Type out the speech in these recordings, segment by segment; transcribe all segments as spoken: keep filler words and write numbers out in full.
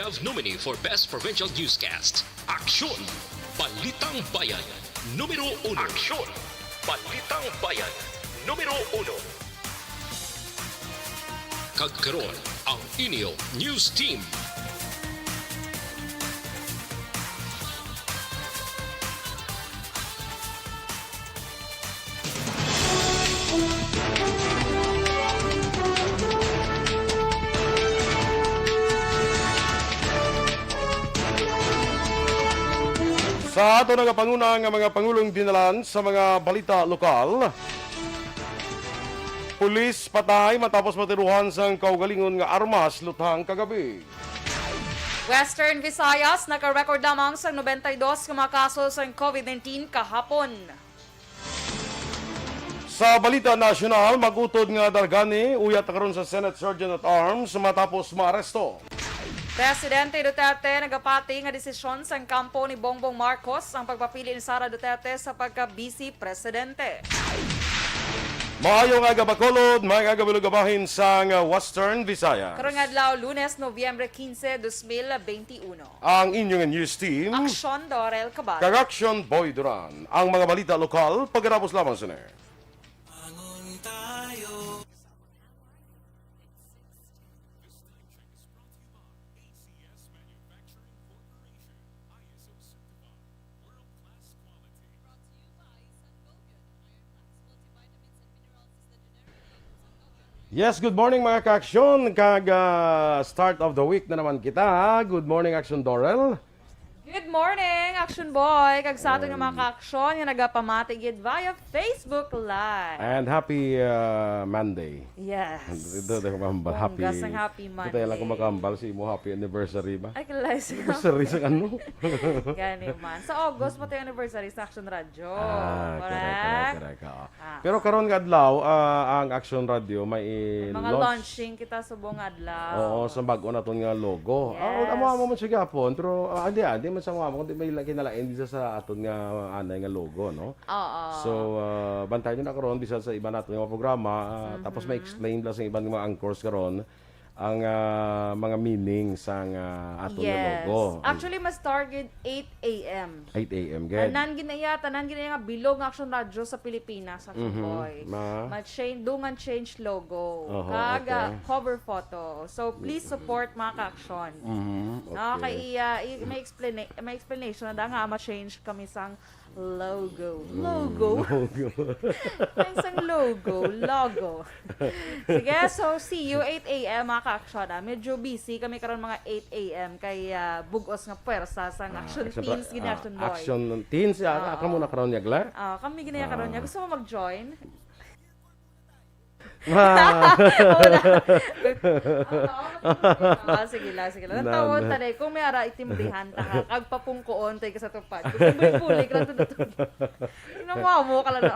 Of nominee for Best Provincial Newscast. Aksyon! Balitang Bayan, numero uno. Aksyon! Balitang Bayan, numero uno. Kag karon, ang inyo news team. Sa ato nagapanguna nga mga pangulong dinalan sa mga balita lokal, pulis patay matapos matiruhan sang kaugalingon nga armas luthang kagabi. Western Visayas naka-record lamang sang nobenta y dos ka mga kaso sang COVID nineteen kahapon. Sa balita nasyonal, mag-utod nga daragani uyat karon sa Senate Sergeant at Arms matapos maaresto. Presidente Duterte nagapati nga desisyon sang kampo ni Bongbong Marcos ang pagpapili ni Sara Duterte sa pagka-Vice Presidente. Maayo nga aga, Bacolod, may aga, Bilog, bahin sang Western Visayas. Karong adlaw, Lunes, Nobyembre quince, dos mil veintiuno. Ang inyong news team, Aksyon Dorel Cabal. Kag Aksyon Boy Duran. Ang mga balita lokal pagkatapos lamang sini. Yes, good morning, mga ka-aksyon. Kag, ah, start of the week na naman kita, ha? Good morning, Aksyon Dorel. Good morning, Aksyon Boy. Kag sa aton nga mga ka-aksyon nga nagapamati gid via Facebook Live. And happy, ah, Monday. Yes. Ito, ito, happy. Bongga sang happy Monday. Ito tayo lang kung makahambal sa imo happy anniversary ba? Ay, kalay sa Anniversary sa ano? Gani man. Sa August, pati anniversary sa Aksyon Radyo. Ah, correct, correct, correct, oo. Ah. Pero karon nga adlaw, ah, ang Aksyon Radyo may May mga i-launch. Launching kita subong adlaw. Oo, sa bag-o naton nga logo. Ah, yes. Amo, amo man siya gyapon, pero, ah, hindi, ah, hindi man sa amo, kundi may la-, kinalain din sa, sa aton nga anay nga logo, no? Oo. So, ah, bantayan niyo na karon, bisan sa iba naton nga programa, ah, tapos may explain lang sa iban nga mga anchors karon ang, ah, mga meaning sang, ah, aton nga logo. Yes. Actually, mas target eight A M. Eight A M, good. Tanan ginaya, tanan ginaya nga bilog nga Aksyon Radyo sa Pilipinas, Aksyon Boy. Ma- Ma-change, dungan change logo. Oho, kag, ah, okay. Cover photo. So, please support, mga ka-aksyon. Mhm, okay. No, kay iya, i-, may explana-, may explanation na da nga ma-change kami sang logo. Mm, logo? Logo. May isang logo. Logo. Sige, so see you eight A M, mga ka-aksyon, ah. Medyo busy kami karon mga eight A M kay, ah, bug-os nga puwersa sang Aksyon Teens, gid ni Aksyon Boy. Aksyon Teens, ah, kamo na karon, yagla? Ah, kami gid ni karon, ya. Gusto mo mag-join? Ah. Wala. Ah, sige lang, sige lang. Nagtawon ta na eh. Kung may ara, itimbrihan ta ka. Kag papungkoon tayo ka sa tupad. Kung bulik-bulik lang, tudot-tudot. Tingnan mo, amo ka lang, no?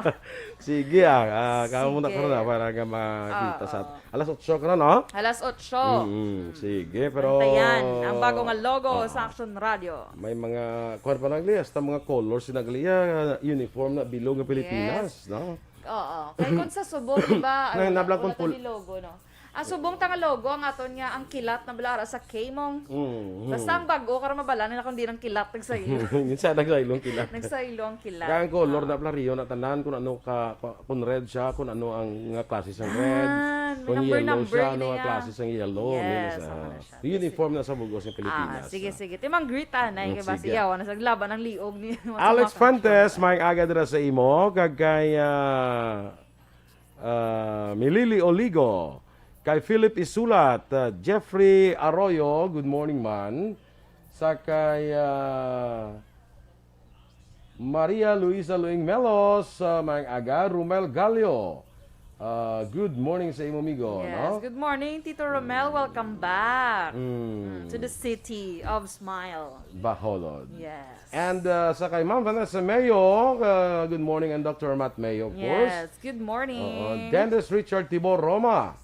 Sige, ah. Ah, kamo na karon, ah, para nga makita sa alas otso karon, no? Alas otso. Mm, sige, pero, bantayan ang bago nga logo sa Aksyon Radyo. May mga, kuwan pa nagli, hasta mga colors na nagli, ah, uniform na bilog nga Pilipinas, no? Oo. Kay kung sa subong, di ba, nablang kung wala pul- tani logo, no? Ang subong ta nga logo, ang aton nga, ang kilat na bala ara sa K-Mong. Mm, mm. Basta ang bag-o, karon mabala na kung di nang kilat, nagsaylo. Minsan nagsaylo ang kilat. Nagsaylo ang kilat. Kaya ang color na pala, Rio, na tanan, kung ano ka, kung red siya, kung ano ang nga klase sang red. Ah, kung number, yellow number siya, ano niya. Ang klase sang yellow. Yes, ano siya. Uniform na sa bug-os nga Pilipinas. Ah, sige, sige. Timang greet, ah, na, kay basi yawa na sa laban ang liog ni Alex Fuentes, may aga dira sa imo, kag kay, ah, ah, Milili Oligo, kay Philip Isulat, ah, Jeffrey Arroyo, good morning, man. Sa kay, ah, Maria Luisa Luing Melos, ah, maayong aga. Romel Gallo, ah, good morning sa imo, amigo, no? Yes, good morning, Tito Romel. Welcome back, mm, to the city of smile. Bacolod. Yes. And, ah, sa kay Ma'am Vanessa Mayo, ah, good morning, and Doctor Matt Mayo, of course. Yes, good morning. Oo, Dennis Richard Tibor Roma.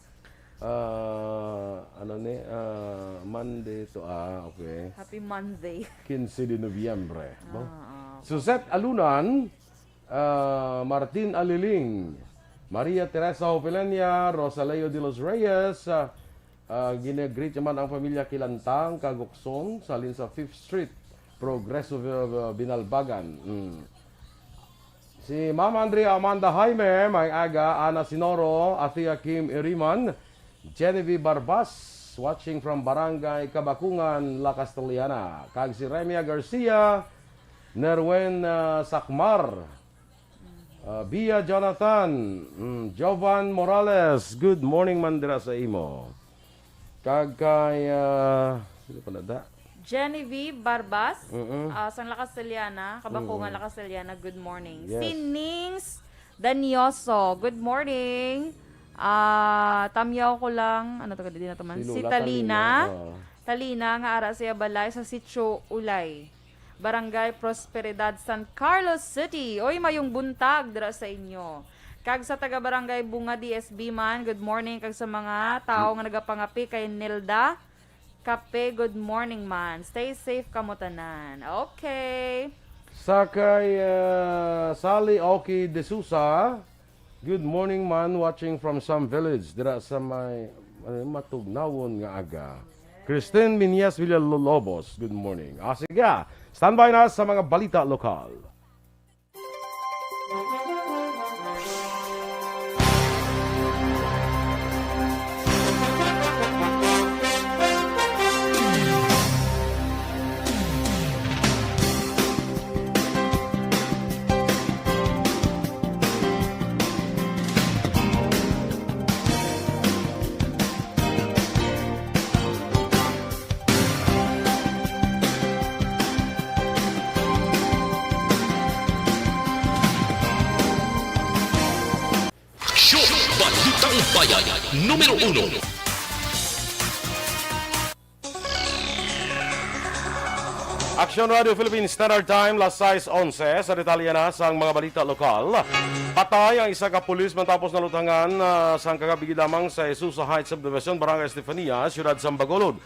Ah, ano ni? Ah, Monday to, ah, okay. Happy Monday. Quince de Noviembre, no? Ah, ah. Suzette Alunan, ah, Martin Aliling, Maria Teresa Hopelenia, Rosaleo de los Reyes, ah, Ah, gina-greet naman ang pamilya Kilantang, Kagukson, sa halin sa Fifth Street, Progreso, uh, Binalbagan. Mm. Si Ma'am Andrea Amanda Jaime, may aga, Ana Sinoro, Athea Kim Iriman, Genevieve Barbas, watching from Barangay Kabakungan, La Castellana. Kag si Remia Garcia, Nerwen, ah, Sakmar, ah, Bia Jonathan, mm, Jovan Morales, good morning man dira sa imo. Kag kay, ah, sino pa na da? Genevieve Barbas, Mm-mm. ah, sang La Castellana, Kabakungan, Mm-mm. La Castellana, good morning. Yes. Si Nings Danioso, good morning. Ah, tamyaw ko lang, ano to, di na to man? Si Si Lola Talina. Talina, oo. Talina, nga ara siya balay sa Sitio Ulay, Barangay Prosperidad, San Carlos City. Oy, mayong buntag dira sa inyo. Kag sa taga Barangay Bunga D S B man, good morning. Kag sa mga tawo nga nagapangapi kay Nelda Kape, good morning man. Stay safe kamo tanan. Okay. Sa kay, ah, Sally Oki De Sousa, good morning man, watching from some village dira sa may, ano, matugnawon nga aga. Christine Minyas Villalobos, good morning. Ah, sige, ah. Standby na sa mga balita lokal. Show, Balitang Bayan, numero uno. Aksyon Radio Philippines Standard Time, las sais onse. Sa detalye na sang mga balita lokal, patay ang isa ka pulis matapos nalutangan, ah, sang kagabi lamang sa Isusa Heights Subdivision, Barangay Estefania, Siyudad sang Bacolod.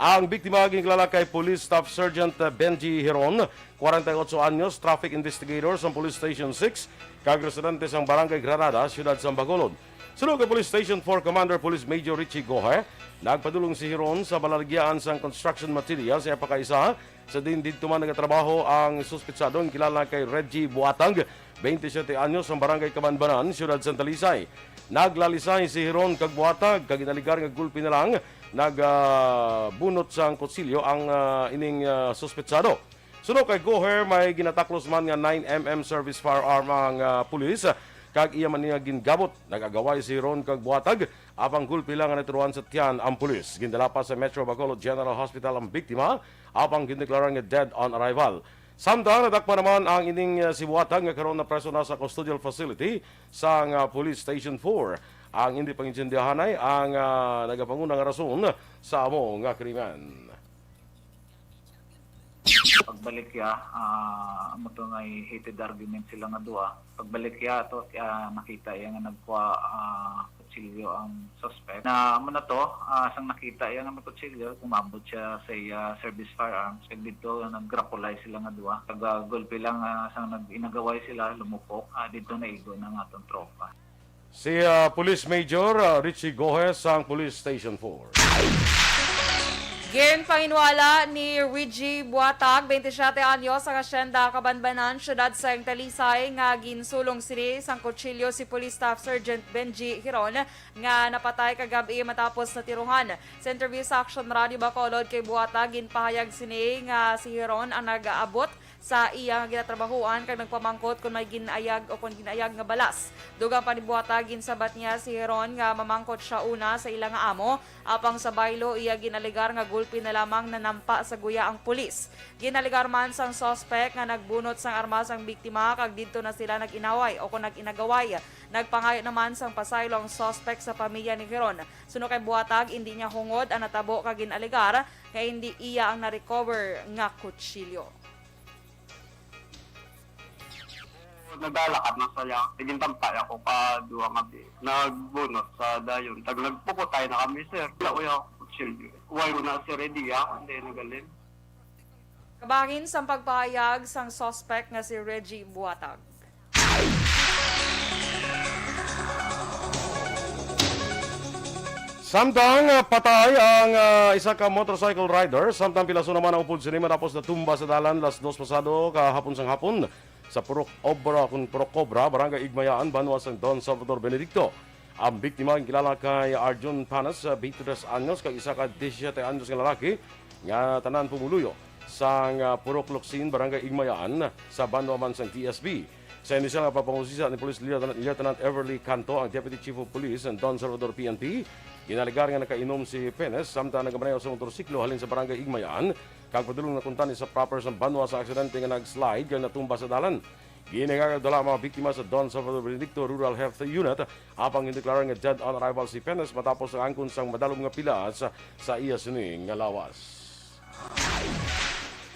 Ang biktima ginkilala kay Police Staff Sergeant Benji Hiron, kwarenta y otso anyos, traffic investigator sa Police Station six, kag residente sang Barangay Granada, Siyudad sang Bacolod. Suno kay Police Station four Commander Police Major Richie Gohe, nagpadulong si Hiron sa balaligyaan sang construction materials sa iya pakaisa, sa diin didto man nagatrabaho ang suspetsado nga kilala kay Reggie Buatag, twenty-seven anyos, ang Barangay Kabanbanan, Siyudad sang Talisay. Naglalisay si Hiron kag Buatag, kag inaligar nga gulpi na lang nag, ah, bunot sang kutsilyo ang, ah, ining, ah, suspetsado. Suno kay Goher, may ginataklos man nga nine M M service firearm ang, ah, pulis, kag iya man niya gingabot. Nag-agaway si Hiron kag Buatag, apang gulpi lang nga naturuan sa tiyan ang pulis. Gindala pa sa Metro Bacolod General Hospital ang biktima, apang gindeklarar nga dead on arrival. Samtang nadakpan naman ang ining, ah, si Buatag nga karon napreso na sa custodial facility sang, ah, Police Station four. Ang indi pangintindihanay ang, ah, nagapanguna nga rason sa amo nga krimen. Pagbalik ya, ah, amo to nga heated argument sila nga duha. Pagbalik ya ato, ah, nakita iya nga nagkuha, ah, kutsilyo ang suspect. Na amo na to, ah, sang nakita iya nga may kutsilyo, umabot siya sa iya service firearms. Kag didto, naggrapulay sila nga duha. Kag, ah, gulpi lang, ah, sang nag-inagaway sila, lumupok, ah, didto naigo na ang atong tropa. Si, ah, Police Major, ah, Richie Gohe sang Police Station four. Ginpanginwala ni Reggie Buatag, twenty-siyete anyos, sa Hacienda Kabanbanan, siyudad sang Talisay, nga ginsulong sini sang kutsilyo si Police Staff Sergeant Benji Hiron, nga napatay kagab-i matapos natiruhan. Sa interview sa Action Radio Bacolod kay Buatag, ginpahayag sini nga si Hiron ang nag-aabot sa iya nga ginatrabahoan kag nagpamangkot kon may gin-ayag o kon gin-ayag nga balas. Dugang pa ni Buatag, ginsabat niya si Hiron nga mamangkot siya una sa ila nga amo, apang sa baylo iya ginalegar nga gulpi na lamang nanampa sa guya ang pulis. Ginalegar man sang suspek nga nagbunot sang armas ang biktima kag didto na sila nag-inaway o kon nag-inagaway. Nagpangayo naman sang pasaylo ang suspek sa pamilya ni Hiron. Suno kay Buatag, indi niya hungod ang natabo kag ginalegar nga indi iya ang na-recover nga kutsilyo. Naglalakad na saya. Nagintambay ako ka duha nga bi-, nagbunot sa dayon. Tag nagpukutay na kami, sir. Wala ko yung kutsilyo. Why ko na, sir, ready, ah? Hindi, nagaling. Kabahin sang pagpahayag sang suspect nga si Reggie Buatag. Samtang, ah, patay ang, ah, isa ka motorcycle rider, samtang pilaso naman ang upod sini matapos natumba sa dalan las dos pasado kahapon sang hapon sa Purok Obra, kun Purok Cobra, Barangay Igmayaan, banwa sang Don Salvador Benedicto. Ang biktima ang kilala kay Arjun Panas, ah, twenty-three anyos, kag isa ka disisiete anyos nga lalaki nga tanan pumuluyo sang, ah, Purok Locsin, Barangay Igmayaan, sa banwa man sang T S B. Sa inisyal nga pagpangusisa ni Police Lieutenant, Lieutenant Everly Canto, ang Deputy Chief of Police, ang Don Salvador P N P, ginalegar nga nakainom si Penes samtang nagamaneho sa motorsiklo halin sa Barangay Igmayaan, kag padulong nakuntan ni sa proper sa banwa sa aksidente nga nag-slide kag natumba sa dalan. Ginhingagad dala ang mga biktima sa Don Salvador Benedicto Rural Health Unit, apang gindeklarar nga dead on arrival si Penes matapos ang angkon sang madalom nga pilas sa iya sini nga lawas.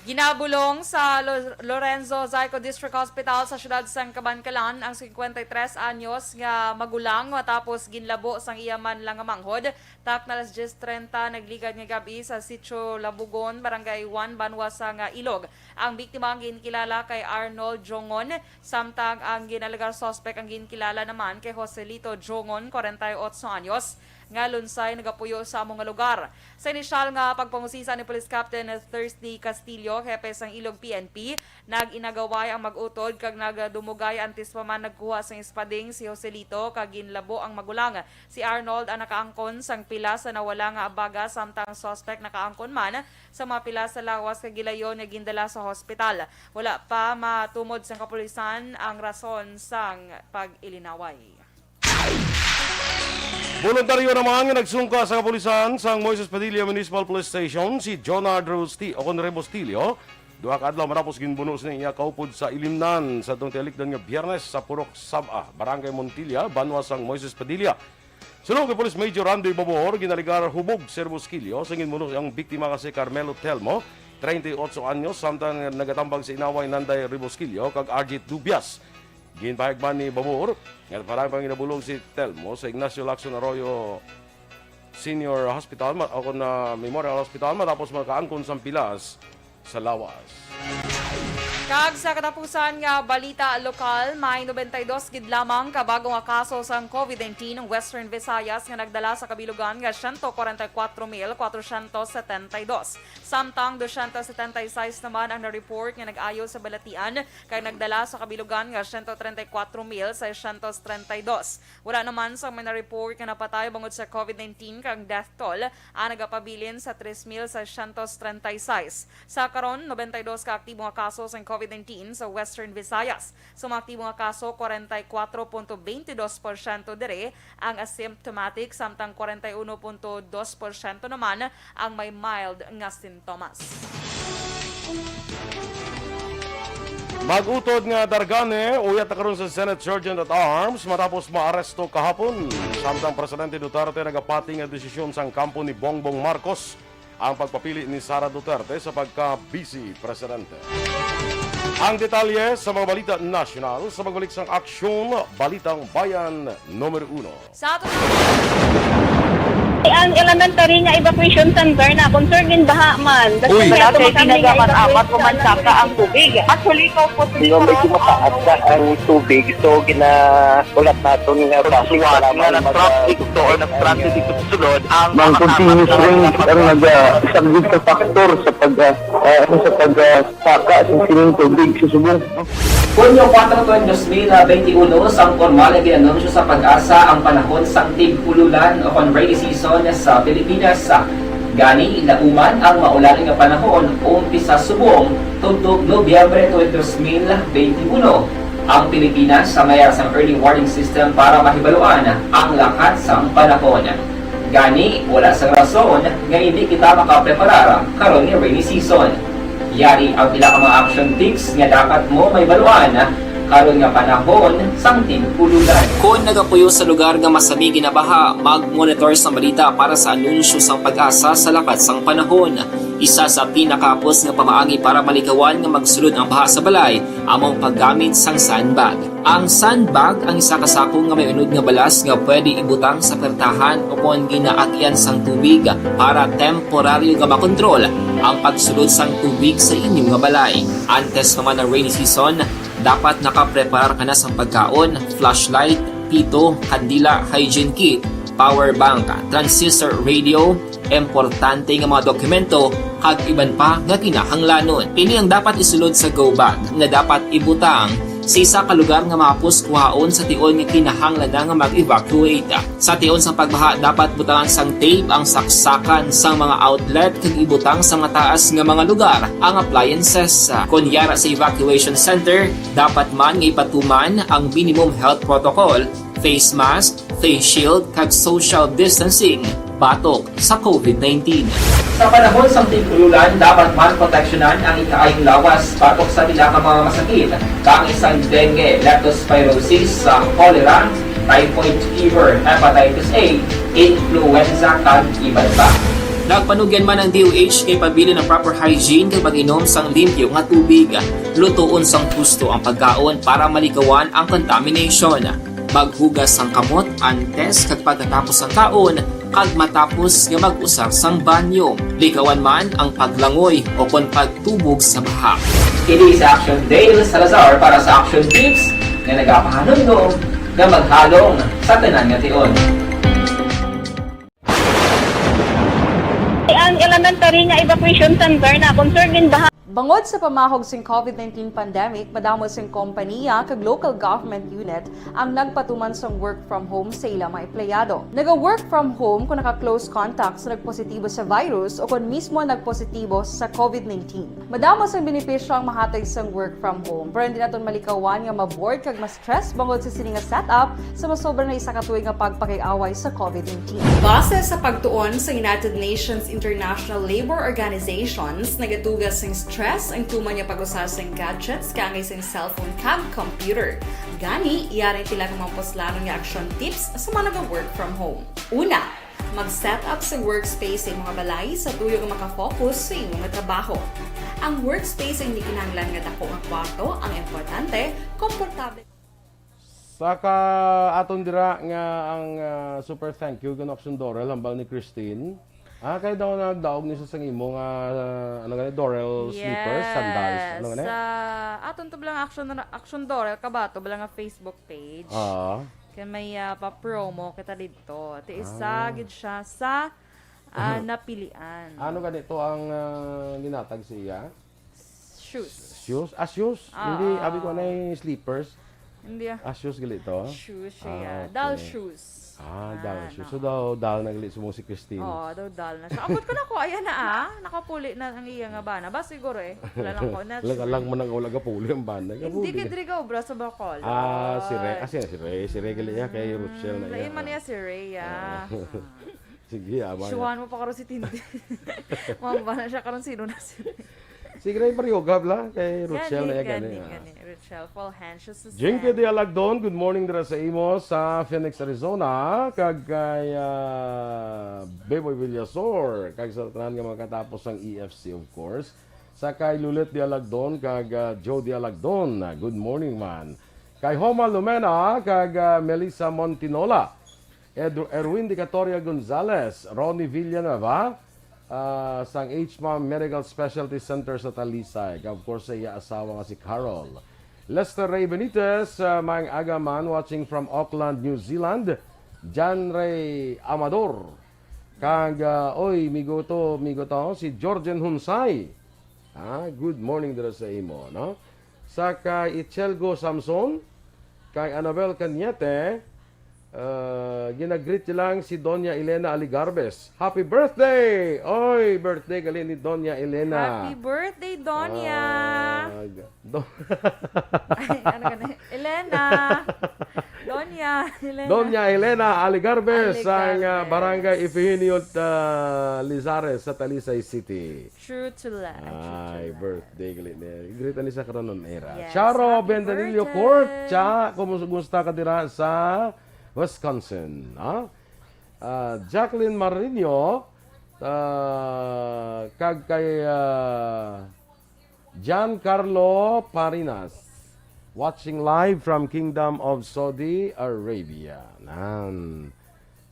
Ginabulong sa Lo-, Lorenzo Zayco District Hospital sa siyudad sang Kabankalan ang cincuenta y tres anyos nga magulang matapos ginlabo sang iya man lang nga manghod. Takna alas diez treinta nagligad nga gab-i sa Sitio Labugon, Barangay one, banwa sa nga Ilog. Ang biktima ang ginkilala kay Arnold Jongon, samtang ang ginalegar suspect ang ginkilala naman kay Joselito Jongon, forty-eight anyos, nga lunsay nagapuyo sa amo nga lugar. Sa inisyal nga pagpangusisa ni Police Captain Thursday Castillo, hepe sang Ilog P N P, nag-inagaway ang mag-utod kag nagdumugay antes pa man nagkuha sang espading si Joselito kag ginlabo ang magulang. Si Arnold ang nakaangkon sang pila sa nawala nga abaga, samtang suspect nakaangkon man sa mga pila sa lawas kag gilayon nga gindala sa hospital. Wala pa matumod sang kapulisan ang rason sang pag-ilinaway. Boluntaryo naman nga nagsungka sa kapulisan sang Moises Padilla Municipal Police Station si Jonard Rosti-, o kon Rebostillo, duha ka adlaw matapos ginbuno sini iya kaupod sa Ilimnan sa atong tialikdan nga Biyernes sa Purok Saba, Barangay Montilla, banwa sang Moises Padilla. Suno kay Police Major Randy Babor, ginalegar hubog si Rebostillo sa ginbuno ang biktima nga si Carmelo Telmo, treinta y ocho anyos, samtang nagatambag sa inaway Nanday Rebostillo kag Arjit Dubias. Ginpahayag man ni Babor nga parang panginabulong si Telmo sa Ignacio Lacson Arroyo Senior Hospital ma-, o kon, ah, Memorial Hospital matapos makaangkon sang pilas sa lawas. Kag sa katapusan nga balita lokal, may noventa y dos gid lamang ka bago nga kaso sang COVID nineteen ang Western Visayas nga nagdala sa kabilugan nga siyento kwarenta y kwatro mil kwatrosyentos setenta y dos. Samtang dosyentos setenta y seis naman ang na-report nga nag-ayo sa balatian, kag nagdala sa kabilugan nga siyento treinta y kwatro mil seiscientos treinta y dos. Wala naman sang may na-report nga napatay bangod sa COVID nineteen, kag ang death toll ang nagapabilin sa tres mil seiscientos treinta y seis. Sa karon, noventa y dos ka aktibo nga kaso sang COVID nineteen sa Western Visayas. Sa mga aktibo nga kaso, kwarenta y kwatro punto beintidos porsyento diri ang asymptomatic, samtang kwarenta y uno punto dos porsyento naman ang may mild nga sintomas. Mag-utod nga dargane, uyat na karon sa Senate Sergeant at Arms matapos maaresto kahapon. Samtang Presidente Duterte nagapati nga desisyon sang kampo ni Bongbong Marcos ang pagpapili ni Sara Duterte sa pagka-Vice Presidente. Ang detalye sa mga balita nasyonal sa pagbalik sang Aksyon Balitang Bayan numero uno. Sa aton Ang elementary nga evacuation center na concern in baha man. Uy. Wala kay kami nga ginagamit, evacuation apat pa man center. Saka ang tubig. Actually, ikaw po, medyo mataas na ang tubig. So, gina-, ulat naton nga traffic, salamat nga nag-traffic to or nag-traffic dito sa sulod, ang mga continuous rain ang nag-, ah, isa gid sa factor sa pag, ah, ah, ano, sa pag, ah, saka sa sining tubig sa subong. Hunyo kuwatro, dos mil benti uno, sang pormal nga gin-anunsyo sa PAGASA ang panahon sang tig-ululan o kon rainy season sa Pilipinas. Gani, lauman ang maulan nga panahon umpisa subong tubtob Nobyembre twenty, dos mil benti uno. Ang Pilipinas may ara sang early warning system para mahibaluan ang lakat sang panahon. Gani, wala sang rason nga hindi kita makapreparar karon nga rainy season. Yari ang pila ka mga action tips nga dapat mo mahibaluan karon nga panahon sang tig-ululan. Kon nagapuyo sa lugar nga masami ginabaha, mag-monitor sa balita para sa anunsyo sang PAGASA sa lakat sang panahon. Isa sa pinakahapos nga pamaagi para malikawan nga magsulod ang baha sa balay amo ang paggamit sang sandbag. Ang sandbag ang isa ka sako nga may unod nga balas nga pwede ibutang sa pertahan o kon ginaagyan sang tubig para temporaryo nga makontrol ang pagsulod sang tubig sa inyo nga balay. Antes pa man ang rainy season, dapat nakapreparar ka na sang pagkaon, flashlight, pito, kandila, hygiene kit, power bank, transistor radio, importante nga mga dokumento, kag iban pa nga kinahanglanon. Ini ang dapat isulod sa go bag nga dapat ibutang sa isa ka lugar nga mahapos kuhaon sa tion nga kinahanglan na nga mag-evacuate. Sa tion sang pagbaha, dapat butangan sang tape ang saksakan sang mga outlet kag ibutang sa mataas nga mga lugar ang appliances. Kon yara sa evacuation center, dapat man nga ipatuman ang minimum health protocol, face mask, face shield, kag social distancing batok sa covid nineteen. Sa panahon sang tig-ululan, dapat man proteksyonan ang ikaayong lawas batok sa pila ka mga masakit, kaangay sang dengue, leptospirosis, sa cholera, typhoid fever, hepatitis A, influenza, kag iban pa. Nagpanugyan man ang D O H nga ipabilin ang proper hygiene kag pag-inom sang limpyo nga tubig. Lutoon sang husto ang pagkaon para malikawan ang contamination. Maghugas sang kamot antes kag pagkatapos sang kaon, kag matapos nga mag-usar sang banyo. Likawan man ang paglangoy o kon pagtubog sa baha. Kini si Action Dale Salazar para sa Action Tips nga nagapahanumdom nga maghalong sa tanan nga tion. Ang elementary nga evacuation center na concerned in baha. Bangod sa pamahog sing covid nineteen pandemic, madamo sing kompaniya kag local government unit ang nagpatuman sang work from home sa ila mga empleyado. Naga-work from home kung naka-close contact sa nagpositibo sa virus o kon mismo nagpositibo sa covid nineteen. Madamo sang benepisyo ang mahatag sang work from home, pero hindi naton malikawan nga ma-bored kag ma-stress bangod sa sini nga setup sa masobra na isa ka tuig nga pagpakig-away sa covid nineteen. Base sa pagtuon sa United Nations International Labour Organizations, nagatuga sing stress ang tuman nga pag-usa sing gadgets kaangay sing cellphone kag computer. Gani, yari ang pila ka mga puslanon nga action tips sa mga naga-work from home. Una, mag-set up sa workspace sa imong balay sa tuyo nga makafocus sa imong trabaho. Ang workspace ay hindi kinahanglan nga dako nga kwarto, ang importante, komportable. Sa ka aton dira nga ang, ah, super thank you, Ginoo Action Dorel, hambal ni Christine. Ah, kay daw nagdaog ni sa sang imo nga, ah, ano gani, Dorel slippers, sandals, ano gani? Sa aton to bilang Action, Action Dorel, kabato, bilang nga Facebook page. Ah. Kay may, ah, pa-promo kita dito. Ti isa Ah. gid siya sa, ah, Mhm. napilian. Ano gani to ang, ah, ginatag sa iya? Shoes. Shoes? Ah, shoes? Ah, Hindi, ah. abi ko na yung slippers. Hindi, ah. Ah, shoes gali to? Shoes siya. Ah, okay. Doll shoes. Ah, doll Ah, shoes. no. So, daw, doll na gali sumong si Christine. Oo, daw doll na siya. Ambot ko na ko, ayan na, ah. Nakapuli na ang iya nga bana. Ba, siguro eh. Wala lang ko na Wala ka sure. lang man ang wala ka puli ang bana. Hindi Kapuli. kay Driga obra sa Bacolod. Ah, si Ray. Ah, si, si Ray. Si Ray gali niya kay Rochelle na Lain iya. man niya si Ray, ah. Ah. Sige, ama niya. Shuan mo pa karon si Tintin. Mamba na siya karon, sino na si Ray? Sige, Ray, parehog, ha, bla? Kay Rochelle na iya gani, gani, ah. gani. Rochelle, full hand siya sa Jinky Sam. Dialagdon, good morning dira sa imo sa Phoenix, Arizona. Kag kay, ah, Beboy Villasor. Kag sa tanan nga mga katapos sang E F C, of course. Sa kay Lulit Dialagdon, kag, ah, Joe Dialagdon. Ah, good morning, man. Kay Homa Lumena, kag, ah, Melissa Montinola. Ed-, Erwin Dicatoria Gonzalez, Ronnie Villanueva, ah, sang H M A M Medical Specialty Center sa Talisay, kag of course sa iya asawa nga si Carol. Lester Ray Benitez, ah, maayong aga man, watching from Auckland, New Zealand. John Ray Amador, kag, ah, oy, migo to, migo to, si Georgian Hunsay. Ah, good morning dira sa imo, no? Sa kay Ichelgo Samson, kay Anabel Cañete, ah, ginagreet niya lang si Doña Elena Aligarbes. Happy birthday! Oy, birthday gali ni Doña Elena. Happy birthday, Doña! Ah, ga-, Do-, Ay, ano ka na? Elena! Doña Elena. Doña Elena Aligarbes, Aligarbes. sang, ah, Barangay Ifigenio, ah, Lizares sa Talisay City. True to life. True to Ay, life. birthday gali ni. Greet ni sa karon on air, ah. Yes, Charo happy Bendanillo birthday. Court, cha, kumus-, kumusta ka dira sa Wisconsin, ha? Ah, Jacqueline Marino, ah, kag kay, ah, Giancarlo Parinas, watching live from Kingdom of Saudi Arabia. Nan.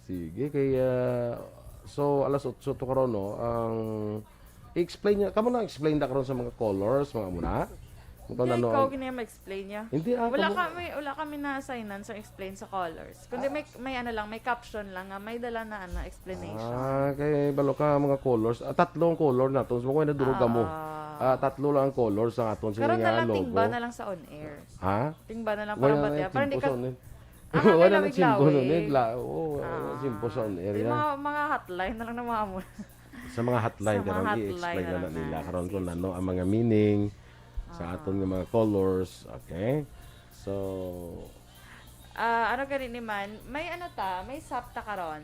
Sige, kay, ah, so, alas otso to karon, no? Ang, explain niya, kamo na explain na karon sa mga colors, mga muna. Kung Hindi, ano, ikaw gini ang ma-explain niya. Hindi, ah, Wala kamo kami, wala kami na-assignan sa explain sa colors. Kundi Ah. may, may ano lang, may caption lang nga may dala na, ano, explanation. Ah, kay balo ka mga colors. Ah, tatlo ang color naton. So, kung nadurog ka mo. Ah. Ah, tatlo lang ang colors sa aton sa Karon nga na lang, logo. Tingba na lang sa on air. Ha? Tingba na lang Wala para na batiya. yung Para hindi timpo ka sa on air. Ah, Wala may na timpo sa on air. lawig-lawig. La-, oo, Ah. timpo sa on air Yung yan. mga, mga hotline na lang na mga mo. Sa mga hotline, Sa mga karon hotline i-explain na na lang nila. na. Karon kung Sige, ano sige, ang sige. mga meaning sa Ah. aton nga mga colors. Okay? So, Ah, ano gani ni man? May ano ta? May sap ta karon?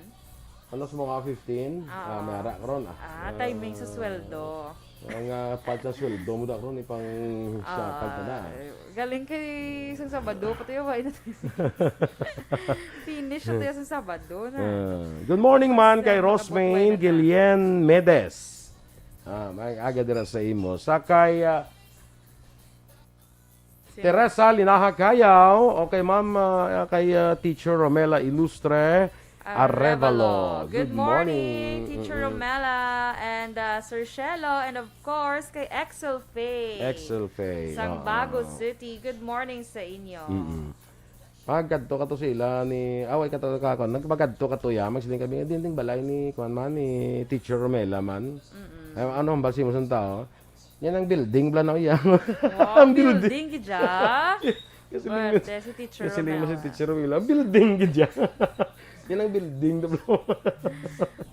Ano sa mga fifteen? Ah, Ah. may ara karon, ah. Ah, timing sa Ah. sweldo. Ang, ah, part sa sweldo mo da karon, ipang Ah, sapag ka na. Galing kay isang Sabado, pati yung wala na. Finish na tayo sa Sabado na. Ah. Good morning man Sa kay mga Rosmaine bukwena na. Guillen Medes. Ah, may aga dira sa imo. Sa kay, ah, Sino? Teresa Linaha Cayaw. Okay, ma'am, ah, kay, ah, Teacher Romela Ilustre Arevalo. Arevalo. Good Good morning, morning. Teacher Mm-mm. Romela and, ah, Sir Shelo, and of course, kay Excel Faye. Excel Faye, Sang oo. Bago City. Good morning sa inyo. Mm-mm. Pagkadto ka to sila ni, away ka to ka, nagpagkadto ka to ya, magsiling kami, "Dinding balay ni, kuwan man, ni Teacher Romela man." Mm-mm. Ay, ano ang basi mo sa tao? Yan ang building, bala na iya. Wow, Ang building. building, gid ya. Kasi Werte, si Teacher kasi lima si Romela. Teacher Romela. Building, gid ya. Yan ang building, the bro.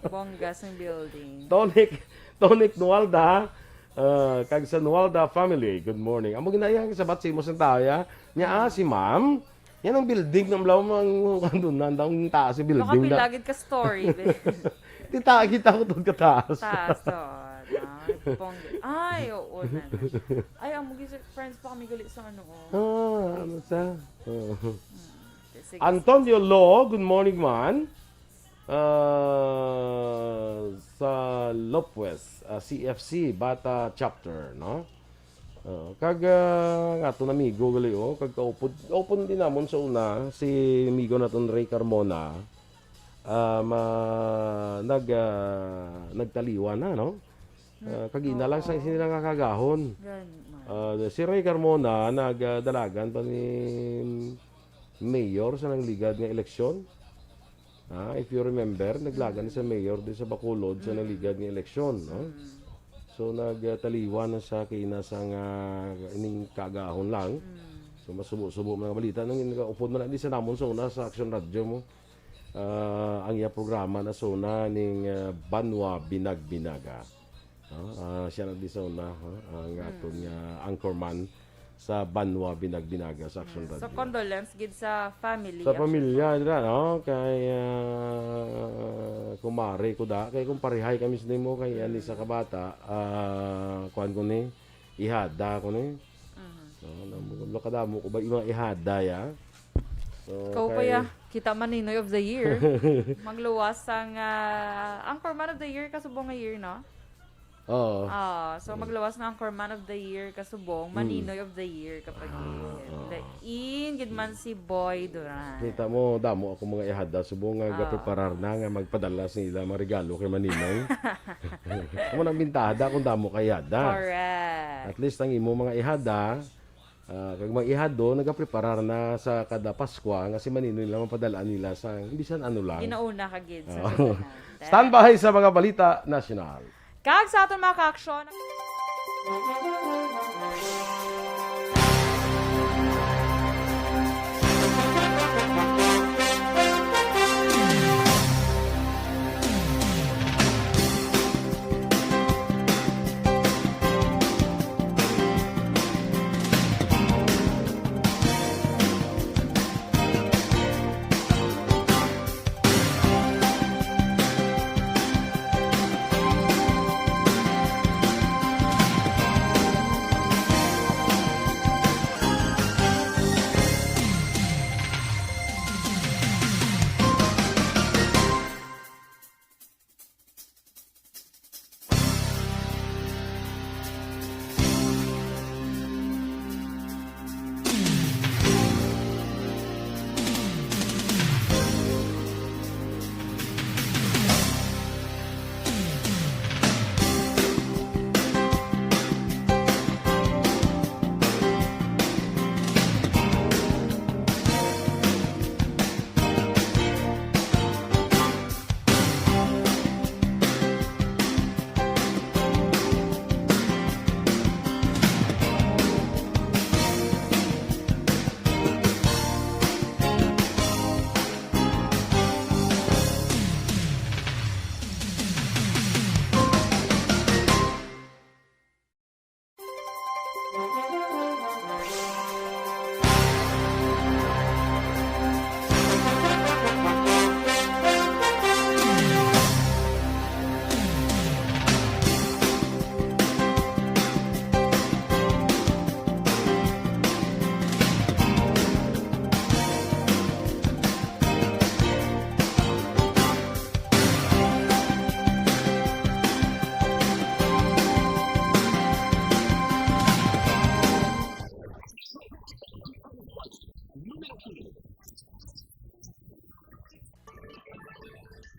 Bongga sang building. Tonic, Tonic Nualda, ah, kag sa Nualda family, good morning. Amo ginayang sabat sa imo sa tao, ya. Nya, ah, si ma'am, yan ang building ng balaw, ang, ano na, ang taas sa building Baka na. pilagid ka story, be. Di ta, kita ko doon kataas. Taas to, no? Pong-, ay, oo na. Ay, ang mga friends pa kami gali sa ano, oh. Ah, ano sa? Oo. Hmm. Sige, Antonio sige. Law, good morning, man. Ah, sa Lopez, ah, C F C, Bata Chapter, no? Ah, kag, ah, nga aton amigo gali, oh, kag kaupod, kaupod din namon sa una, si amigo naton Ray Carmona, ah, ma-, nag, ah, nagtaliwan na, no? Ah, kag ina lang sa Oo. sila nga kagahon. Gani man. Ah, si Ray Carmona, nagdalagan pa ni mayor sa nangligad nga eleksyon. Ah, if you remember, naglagan Mm. sa mayor din sa Bacolod sa Mm. nangligad nga eleksyon, no? Mm. So, nagtaliwan na siya kay ina sa nga ining kagahon lang. Mm. So, masubo-subo man nga balita. Nang upod man na, di sa namon sa una sa Action Radio mo. Ah, ang iya programa na sa una ning, ah, Banwa Binagbinaga. No? Ah, siya na di sa una, ha? Ang aton Mm. nga anchorman sa Banwa Binagbinaga sa Action Mm. So, Radio. condolence gid sa family Sa of pamilya, dira, no? Kay, ah, kumare ko da, kay kung parehay kami sa nimo, kay ani sa Mm. kabata, ah, kuwan ko ni, ihada ko ni. Mhm. No, namo-, kadamo ko ba yung mga ihada, ya? So, Ikaw pa, kay ya. Kita Maninoy of the Year. Magluwas ang, ah, Anchorman of the Year, kasubong nga year, no? Oo. Ah, so, Mm. magluwas nga Anchorman of the Year, kasubong, Mm. Maninoy of the Year, kapag Ah, oo. Lain gid man si Boy Duran. Kita mo, damo ako mga ihada, subong nga Ah. gapreparar na nga magpadala sa ila mga regalo kay Maninoy. Amo nang bintaha da kung damo ka ihada. Correct. At least ang imo mga ihada, ah, kag mga ihado, nagapreparar na sa kada Paskwa nga si Maninoy lang mapadalaan nila sa bisan ano lang. Ginauna ka gid sa Oo. personal. Standby sa mga balita nasyonal. Kag sa aton mga kaaksyon.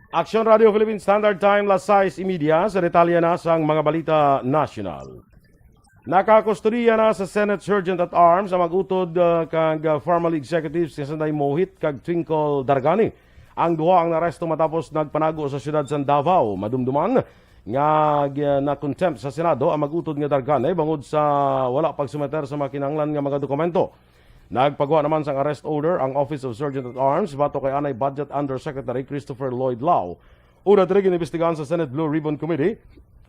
Aksyon Radio Philippine Standard Time, las sais y media. Sa detalye na sang mga balita nasyonal. Nakakustodiya na sa Senate Sergeant at Arms ang mag-utod, ah, kag, ah, formerly executives nga sanday Mohit kag Twinkle Dargani. Ang duha ang naaresto matapos nagpanago sa siyudad sang Davao. Madumduman nga gi-, na-contempt sa Senado ang mag-utod nga Dargani bangod sa wala pagsumeter sa mga kinahanglan nga mga dokumento. Nagpagwa naman sang arrest order ang Office of Sergeant at Arms batok kay anay Budget Undersecretary Christopher Lloyd Lau. Una diri, ginimbestigahan sa Senate Blue Ribbon Committee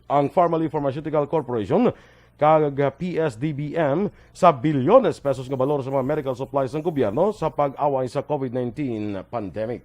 ang Farmally Pharmaceutical Corporation kag P S D B M sa bilyones pesos nga balor sa mga medical supplies sang gobyerno sa pag-away sa COVID nineteen pandemic.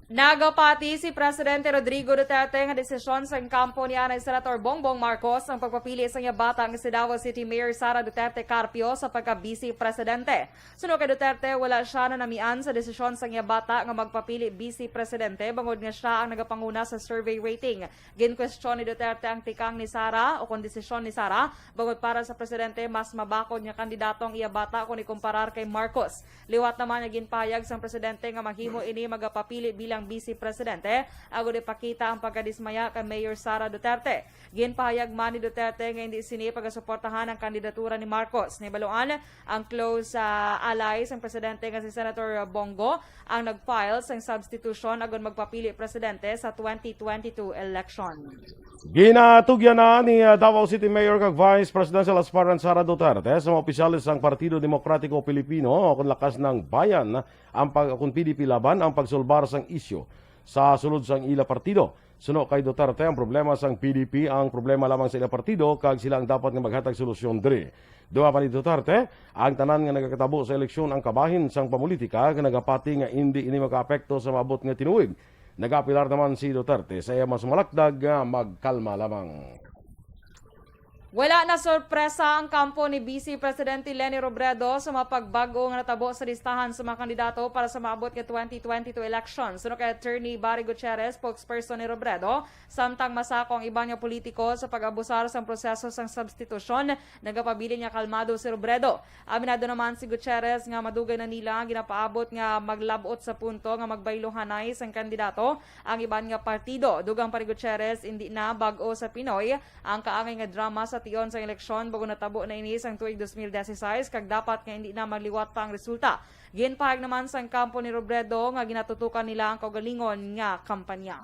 Nagapati si Presidente Rodrigo Duterte nga desisyon sang kampo ni anay Senator Bongbong Marcos ang pagpapili sang iya bata nga si Davao City Mayor Sara Duterte Carpio sa pagka-Vice Presidente. Suno kay Duterte, wala sia nanamian sa desisyon sang iya bata nga magpapili Vice Presidente bangod nga sia ang nagapanguna sa survey rating. Ginkwestiyon ni Duterte ang tikang ni Sara o kon desisyon ni Sara, bangod para sa presidente, mas mabakod nga kandidato ang iya bata kon ikumparar kay Marcos. Liwat naman nga ginpahayag sang presidente nga mahimo ini magapapili bilang Vice Presidente agod ipakita ang pagkadismaya kay Mayor Sara Duterte. Ginpahayag man ni Duterte nga hindi sini pagasuportahan ang kandidatura ni Marcos. Nahibaluan, ang close, ah, ally sang presidente nga si Senator Bongo ang nag-file sang substitution agud magpapili presidente sa twenty twenty-two election. Ginatugyan na ni, ah, Davao City Mayor kag Vice Presidential Aspirant Sara Duterte sa mga opisyales sang Partido Demokratiko Pilipino o kon Lakas ng Bayan ang pag-, kon P D P Laban ang pagsulbar sang isyu sa sulod sang ila partido. Suno kay Duterte, ang problema sang P D P ang problema lamang sa ila partido kag sila ang dapat nga maghatag solusyon diri. Dugang pa ni Duterte, ang tanan nga nagakatabo sa eleksyon ang kabahin sang pamulitika nga nagapati nga indi ini makaapekto sa maabot nga tinuig. Nagaapelar naman si Duterte sa iya mas malakdag nga magkalma lamang. Wala na sorpresa ang kampo ni Vice Presidente Leni Robredo sa mga pagbag-o nga natabo sa listahan sa mga kandidato para sa maabot nga twenty twenty-two election. Suno kay Attorney Barry Gutierrez, spokesperson ni Robredo, samtang masako ang iban nga politiko sa pag-abusar sang proseso sang substitusyon, nagapabilin nga kalmado si Robredo. Aminado naman si Gutierrez nga madugay na nila ginapaabot nga maglab-ot sa punto nga magbayluhanay sang kandidato ang iban nga partido. Dugang pa ni Gutierrez, indi na bag-o sa Pinoy ang kaangay nga drama sa tion sang eleksyon, bag-o natabo na ini sang tuig dos mil diyesisais, kag dapat nga indi na magliwat pa ang resulta. Ginpahayag naman sang kampo ni Robredo nga ginatutukan nila ang kaugalingon nga kampanya.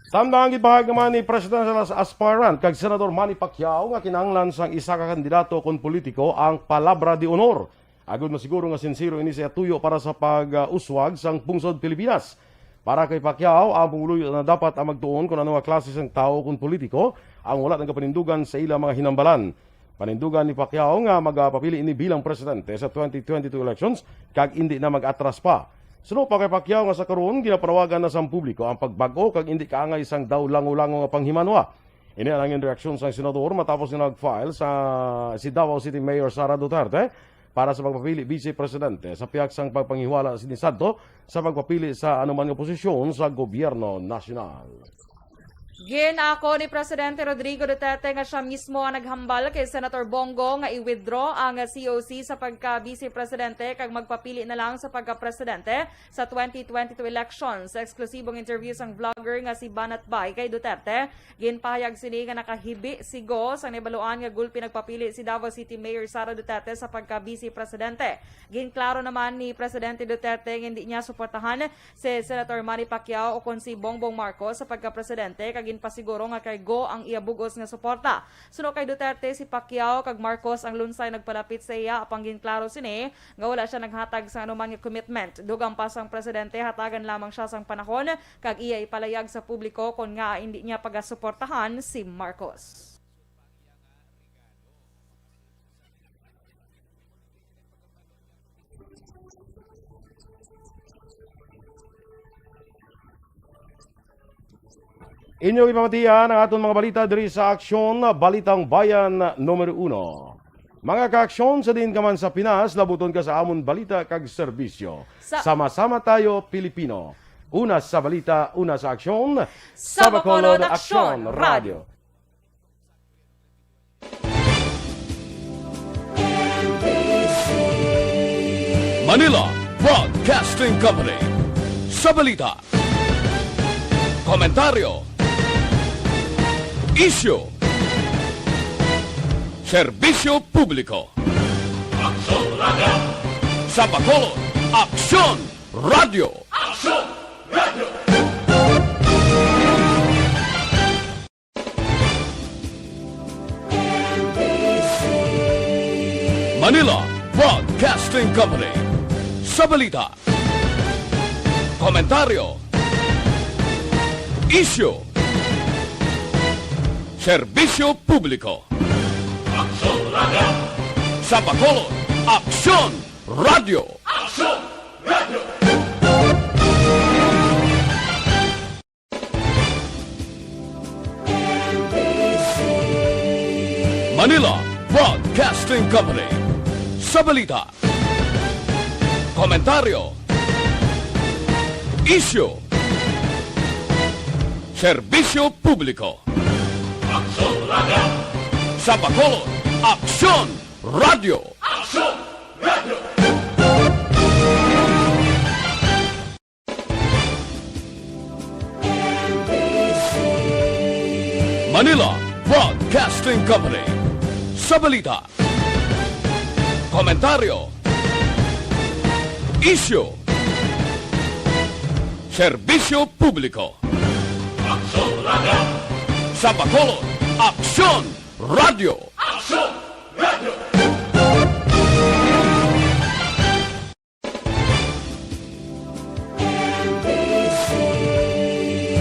Samtang ginpahayag naman ni Presidential as-, aspirant kag Senador Manny Pacquiao nga kinahanglan sang isa ka kandidato kon politiko ang palabra de honor agud masiguro nga sinsero ini sa iya tuyo para sa pag-uswag sang pungsod Pilipinas. Para kay Pacquiao, ang pumuluyo na dapat ang magtuon kon ano nga klase sang tawo kon politiko ang wala nagapanindugan sa ila mga hinambalan. Panindugan ni Pacquiao nga magapapili ini bilang presidente sa twenty twenty-two elections kag indi na mag-atras pa. Suno pa kay Pacquiao nga sa karon ginapanawagan na sang publiko ang pagbag-o kag indi kaangay sang daw lango-lango nga panghimanwa. Ini ang nangin reaksyon sang senador matapos nga nag-file sa si Davao City Mayor Sara Duterte para sa pagpapili Vice Presidente sa pihak sang pagpangiwala sini sadto sa pagpapili sa anuman nga posisyon sa gobyerno nasyonal. Ginako ni Presidente Rodrigo Duterte nga siya mismo ang naghambal kay Senator Bongo nga i-withdraw ang C O C sa pagka-Vice Presidente kag magpapili na lang sa pagka-Presidente sa twenty twenty-two election. Sa eksklusibong interview sang vlogger nga si Banat Bay kay Duterte, ginpahayag sini nga nakahibi si Go sang nahibaluan nga gulpi nagpapili si Davao City Mayor Sara Duterte sa pagka-Vice Presidente. Ginklaro naman ni Presidente Duterte nga hindi niya suportahan si Senator Manny Pacquiao o kon si Bongbong Marcos sa pagka-presidente, kag ginpasiguro nga kay Go ang iya bug-os nga suporta. Suno kay Duterte, si Pacquiao kag Marcos ang lunsay nagpalapit sa iya, apang ginklaro sini nga wala siya naghatag sa anuman nga commitment. Dugang pa sang presidente, hatagan lamang siya sang panahon kag iya ipalayag sa publiko kon ngaa indi niya pagasuportahan si Marcos. Inyo ipamatian ang aton mga balita diri sa Aksyon, Balitang Bayan numero uno. Mga kaaksyon, sa diin ka man sa Pinas, labuton ka sa amon balita kag serbisyo. Sa Sama-sama tayo, Pilipino. Una sa balita, una sa aksyon. Sa Bacolod, Aksyon Radio. Manila Broadcasting Company. Sa balita. Komentaryo. Isyu. Serbisyo publiko. Aksyon Radio. Sa Bacolod, Aksyon Radio. Aksyon Radio. Manila Broadcasting Company. Sa balita, komentaryo, isyu, serbisyo publiko. Aksyon Radio. Sa Bacolod, Aksyon Radio. Aksyon Radio. Manila Broadcasting Company. Sa balita, komentaryo, isyu, serbisyo publiko. Aksyon Radio. Sa Bacolod, Aksyon Radio. Aksyon Radio. Manila Broadcasting Company. Sa balita, komentaryo, isyu, serbisyo publiko. Aksyon Radio. Sa Bacolod, Aksyon Radio.